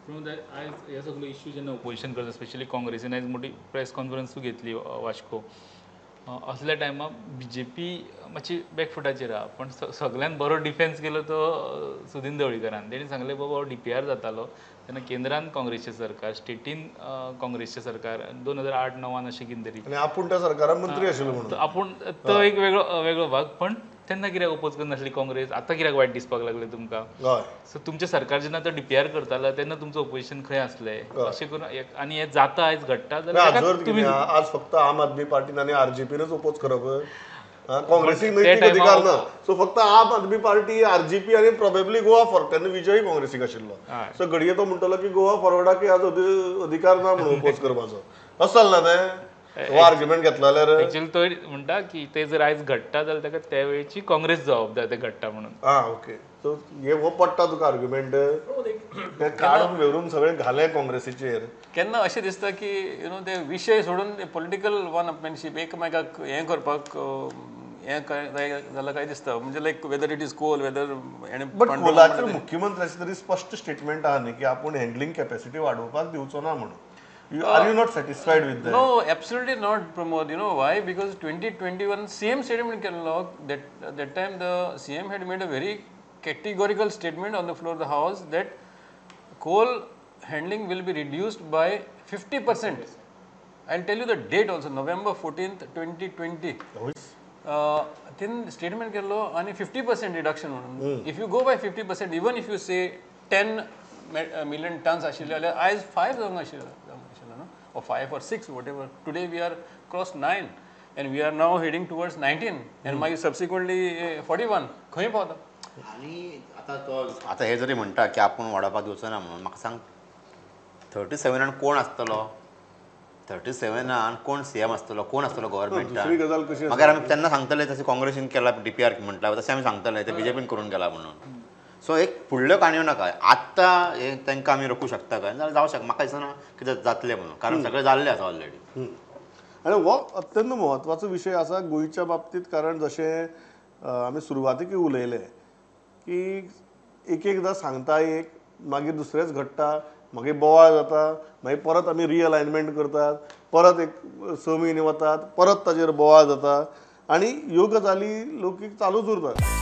आयज हे सगळे इश्यू जेन्ना ओपोजिशन करता, स्पेशली काँग्रेसीन आयज मोठी प्रेस कॉन्फरन्सूय घेतली वास्को, असल्या टायमार बीजेपी मातशी बॅकफुटाचेर आहा. पण सगळ्यान बरो डिफेन्स केलो तो सुदीन ढवळीकरान. तेणी सांगलें बाबा DPR जातालो तेन्ना केंद्रान काँग्रेसचें सरकार, स्टेटीन काँग्रेसचें सरकार, 2008-9 अशें कितें तरी, आपूण त्या सरकारान मंत्री आशिल्लो म्हणून आपूण तो एक वेगळो वेगळो भाग. पण तेन्ना कित्याक ओपोज करनासली काँग्रेस, आतां कित्याक वायट दिसपाक लागलें तुमकां? सो तुमचें सरकार जेन्ना तो DPR करतालो तेन्ना तुमचें ओपोजिशन खंय आसलें? अशें करून आनी हें जाता आयज घडटा जाल्यार आज फक्त आम आदमी पार्टीन आनी RGPनच ओपोज करप, काँग्रेसीक नैतीक अधिकार ना. सो फक्त आम आदमी पार्टी, RGP आनी प्रोबेबली गोवा फॉरवर्ड, तेन्ना विजय काँग्रेसीक आशिल्लो. सो घडये तो म्हणटलो की गोवा फॉरवर्डाक आज अधिकार ना म्हणून ओपोज करपाचो, अशें जालें ना तें? हो आर्ग्युमेंट घेतलो जाल्यार एक्चुअली तो म्हणटा की ते जर आयज घडटा जाल्यार ताका त्या वेळची काँग्रेस जबाबदार ते घडटा म्हणून. आं ओके, सो हे हो पडटा तुका आर्ग्युमेंट, ते काडून व्हरून सगळें घालें काँग्रेसीचेर. केन्ना अशें दिसता की you know ते विशय सोडून पॉलिटिकल वन अपमॅनशीप एकमेकाक हें करपाक हें जालां काय दिसता. म्हणजे like whether it is coal, whether but कोलाचेर मुख्यमंत्र्याचें तरी स्पश्ट स्टेटमेंट आहा न्ही की आपूण हँडलिंग कॅपॅसिटी वाडोवपाक दिवचो ना म्हणून. Are you not satisfied with that? No, absolutely not, Pramod. You know why? Because 2021 same statement kello, that time the CM had made a very categorical statement on the floor of the house that coal handling will be reduced by 50%. I'll tell you the date also, November 14th, 2020. Then statement kello ani 50% reduction. If you go by 50%, even if you say 10 million tons ashille जाल्यार आयज 5 जावंक आशिल्लो no, or 5 or 6, whatever. Today we are crossed 9 and we are now heading towards 19 and मागीर subsequently 41. खंय पावता? आनी आतां तो आतां हे जरी म्हणटा की आपूण वाडोवपाक दिवचो ना म्हणून, म्हाका सांग 37 कोण आसतलो? 37 कोण CM आसतलो, कोण आसतलो गव्हर्मेंटान? मागीर आमी तेन्ना सांगतले तशें काँग्रेसीन केला DPR म्हणटा तशें आमी सांगतले ते BJPन करून गेला म्हणून. सो एक फुडल्यो काणयो नाका, आत्तां हे तांकां आमी रोखूं शकता काय जाल्यार जावं शकता. म्हाका दिसना कितें जातलें म्हणून, कारण सगळें जाल्लें आसा ऑलरेडी. आनी हो अत्यंत म्हत्वाचो विशय आसा गोंयच्या बाबतींत, कारण जशें आमी सुरवातीक उलयले की एक एकदां सांगता एक, मागीर दुसरेंच घडटा, मागीर बोवाळ जाता, मागीर परत आमी रिअलायनमेंट करतात, परत एक 6 म्हयने वतात, परत ताजेर बोवाळ जाता आनी ह्यो गजाली लोकीक चालूच उरतात.